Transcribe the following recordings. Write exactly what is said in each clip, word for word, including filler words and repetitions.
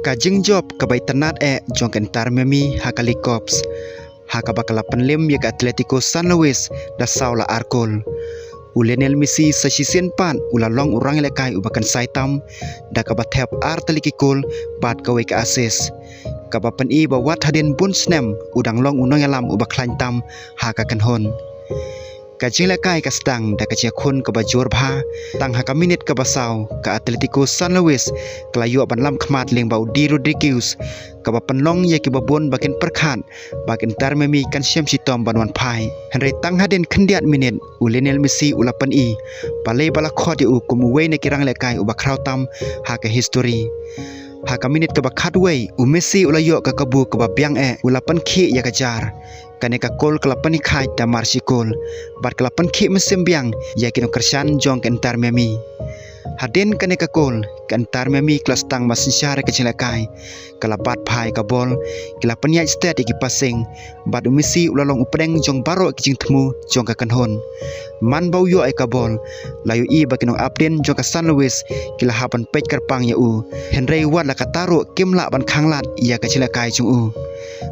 Ka jingjop kaba itynnad eh jong ka Inter Miami ha ka League Cups, ha kaba ka la pynliem ïa ka Atletico San Luis da saw la ar kol. U Lionel Messi sa shisien pat u la long u rangïalehkai uba kynsai tam da kaba thep ar tylli ki kol bad kawei ka assist, kaba pyni ba wat hadien bun snem u dang long u nongïalam uba khlaiñ tam ha ka kynhun. Ka jinglehkai ka sdang da ka jingïakhun kaba jur bha. Tang ha ka minit kaba saw, ka Atletico San Luis ka la ïoh ban lam khmat lyngba u Di Rodriguez, kaba pynlong ïa kiba bun ba kin pyrkhat ba ka Inter Miami kan shim shitom ban wan phai. Hynrei tang hadien khyndiat minit, u Lionel Messi u la pyni balei ba la khot ïa u kum uwei na ki rangïalehkai uba khraw tam ha ka histori. Ha ka minit kaba khatwei, u Messi u la ïoh ka kabu kaba biang eh, u la pynkhih ïa ka jar. Kane ka kol ka la pynïakhaid da mar shi kol bad ka la pynkhih mynsiem biang ïa ki nongkyrshan jong ka Inter Miami. Hadien kane ka kol, ka Inter Miami ka la sdang ban synshar ïa ka jinglehkai. Ka la bat bha ïa ka bol, ki la pynïaid stet ïa ki passing, bad u Messi u la long u pdeng jong baroh ki jingthmu jong ka kynhun. Man ba u ïoh ïa ka bol, la ïohi ba ki nongapdien jong ka San Luis ki la hap ban peit kyrpang ïa u. Hynrei wat la katta ruh kim lah ban khanglad ïa ka jinglehkai jong u.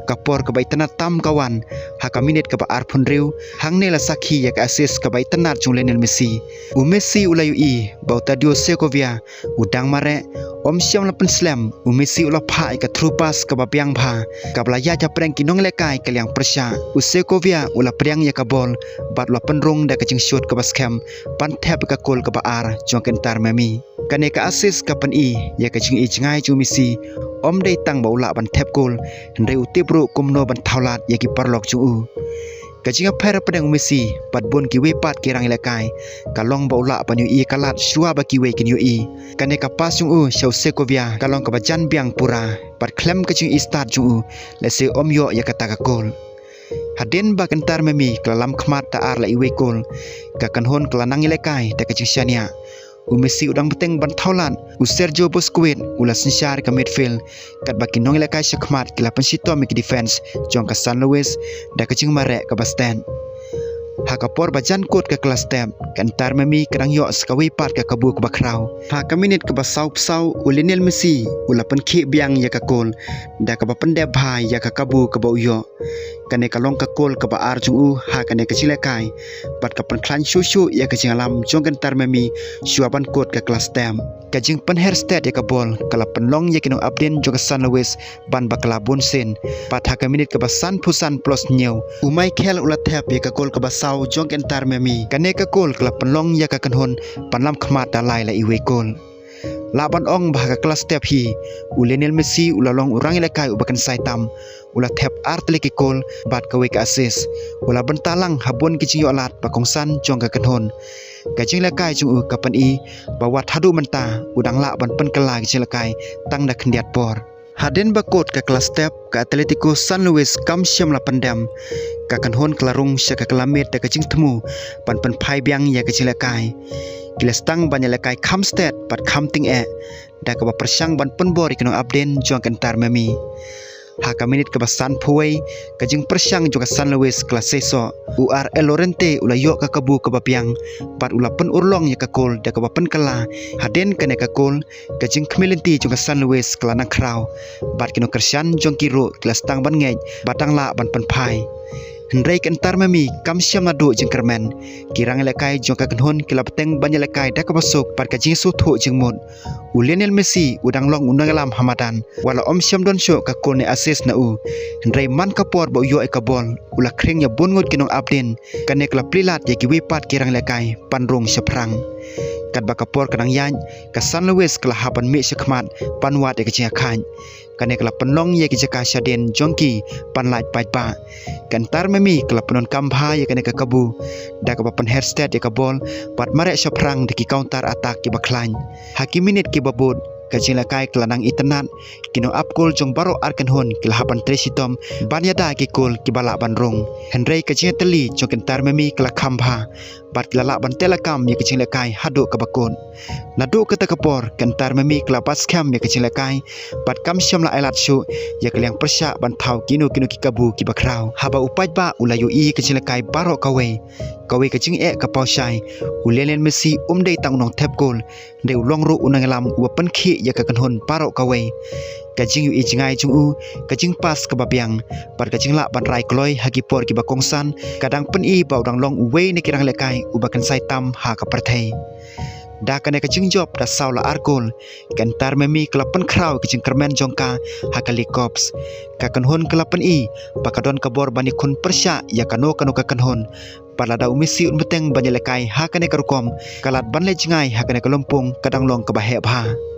Ka por kaba itynnad tam ka wan ha ka minit kaba arphew hynriew, hangne la sakhi ïa ka assist kaba itynnad jong u Lionel Messi. U Messi u la ïohi ba u Tadeo Segovia u dang mareh, um shym la pynslem. U Messi u la phah ïa ka through pass kaba biang bha, kaba la ïaid hapdeng ki nonglehkai ka liang pyrshah. U Segovia u la pdiang ïa ka bol bad u la pynrung da ka jingshut kaba skhem ban thep ïa ka kol kaba ar jong ka Inter Miami. Kane ka assist ka pyni ïa ka jingïohi jngai jong u Messi, um dei tang ba u lah ban thep kol, hynrei u tip ruh kumno ban thaw lad ïa ki paralok jong u. Ka jingïapher hapdeng u Messi bad bun kiwei pat ki rangïalehkai ka long ba u lah ban ïohi ïa ka lad shuwa ba kiwei kin ïohi. Kane ka pass jong u sha u Segovia ka long kaba jan biang pura, bad khlem ka jingïohi stad jong u, lehse um ïoh ïa kata ka kol. Hadien ba ka Inter Miami ka la lam khmat da ar la iwei kol, ka kynhun ka la nang ïalehkai da ka jingshaniah. U Messi u dang bteng ban thaw lad, u Sergio Busquets u la synshar ïa ka midfield, katba ki nongïalehkai shakhmat ki la pynshitom ïa ki defense jong ka San Luis da ka jingmareh kaba stet. Ha ka por ba jan kut ka kylla step, ka Inter Miami ka dang ïoh sa kawei pat ka kabu kaba khraw. Ha ka minit kaba sawphew saw, u Lionel Messi u la pynkhih biang ïa ka kol da kaba pyndep bha ïa ka kabu kaba u ïoh. Kane ka long ka kol kaba ar jong u ha kane ka jinglehkai, bad ka pynkhlaiñ shuh shuh ïa ka jingïalam jong ka Inter Miami shuwa ban kut ka kylla step. Ka jingpynher stet ïa ka bol ka la pynlong ïa ki nongapdien jong ka San Luis ban bakla bunsien. Bad ha ka minit kaba sanphew san plus hynñiew, u Michael u la thep ïa ka kol kaba saw jong ka Inter Miami. Kane ka kol ka la pynlong ïa ka kynhun ban lam khmat da lai la iwei kol. Lah ban ong ba ha ka kylla step hi, u Lionel Messi u la long u rangïalehkai uba kynsai tam. U la thep ar tylli ki kol bad kawei ka assist. U la bynta lang ha bun ki jingïoh lad ba kongsan jong ka kynhun. Ka jinglehkai jong u ka pyni ba wat haduh mynta u dang lah ban pynkylla ka jinglehkai tang da khyndiat por. Hadien ba kut ka kylla step, ka Atletico San Luis kam shym la pyndem. Ka kynhun ka la rung sha ka kylla miet da ka jingthmu ban pynphai biang ïa ka jinglehkai. Ki la sdang ban ïalehkai kham stet bad kham tyngeh, da kaba pyrshang ban pynbor ïa ki nongapdien jong ka Inter Miami. Ha ka minit kaba sanphew wei, ka jingpyrshang jong ka San Luis ka la seisoh. U Ariel Llorente u la ïoh ka kabu kaba biang bad u la pynurlong ïa ka kol da kaba pynkylla. Hadien kane ka kol, ka jingkhmih lynti jong ka San Luis ka la nang khraw, bad ki nongkyrshan jong ki ruh ki la sdang ban ngeit ba dang lah ban pynphai. Hynrei ka Inter Miami kam shym la duh jingkyrmen. Ki rangïalehkai jong ka kynhun ki la bteng ban ïalehkai da kaba suk bad ka jingsngewthuh jingmut. U Lionel Messi u dang long u nongïalam ha madan, wat la um shym don shuh ka kol ne assist na u. Hynrei man ka por ba u ïoh ïa ka bol, u la khring ïa bun ngut ki nongapdien. Kane ka la plie lad ïa kiwei pat ki rangïalehkai ban rung shaphrang. Katba ka por ka dang ïaid, ka San Luis ka la hap ban mih shakhmat ban wad ïa ka jingïakhaid. Kane ka la pynlong ïa ki jaka shadien jong ki ban lait paidbah. Ka Inter Miami ka la pyndonkam bha ïa kane ka kabu da kaba pynher stet ïa ka bol bad mareh shaphrang da ki counter attack kiba khlaiñ. Ha ki minit kiba bud, ka jinglehkai ka la nang itynnad. Ki nongap kol jong baroh ar kynhun ki la hap ban trei shitom ban ïada ki kol kiba lah ban rung. Hynrei ka jingïatylli jong ka Inter Miami ka la kham bha bad ki la lah ban teh lakam ïa ka jinglehkai haduh kaba kut. Naduh kata ka por ka Inter Miami ka la bat skhem ïa ka jinglehkai bad kam shym la ailad shuh ïa ka liang pyrshah ban thaw kino kino ki kabu kiba khraw. Haba u paidbah u la ïohi ïa ka jinglehkai baroh kawei, kawei ka jingeh ka paw shai. U Lionel Messi um dei tang u nongthep kol, hynrei u long ruh u nongïalam uba pynkhih ïa ka kynhun baroh kawei. ka jingïohi jngai jong u, ka jingpass kaba biang, bad ka jinglah ban rai kloi ha ki por kiba kongsan, ka dang pyni ba u dang long uwei na ki ranglehkai uba kynsai tam ha ka pyrthei. Da kane ka jingjop da saw la ar kol, ka Inter Miami ka la pynkhraw ka jingkyrmen jong ka ha ka League Cups. Ka kynhun ka la pyni ba ka don ka bor ban ïakhun pyrshah ïa kano kano ka kynhun. Bad lada u Messi un bteng ban ïalehkai ha kane ka rukom, ka lad ban leit jngai ha kane ka lympung ka dang long kaba heh bha.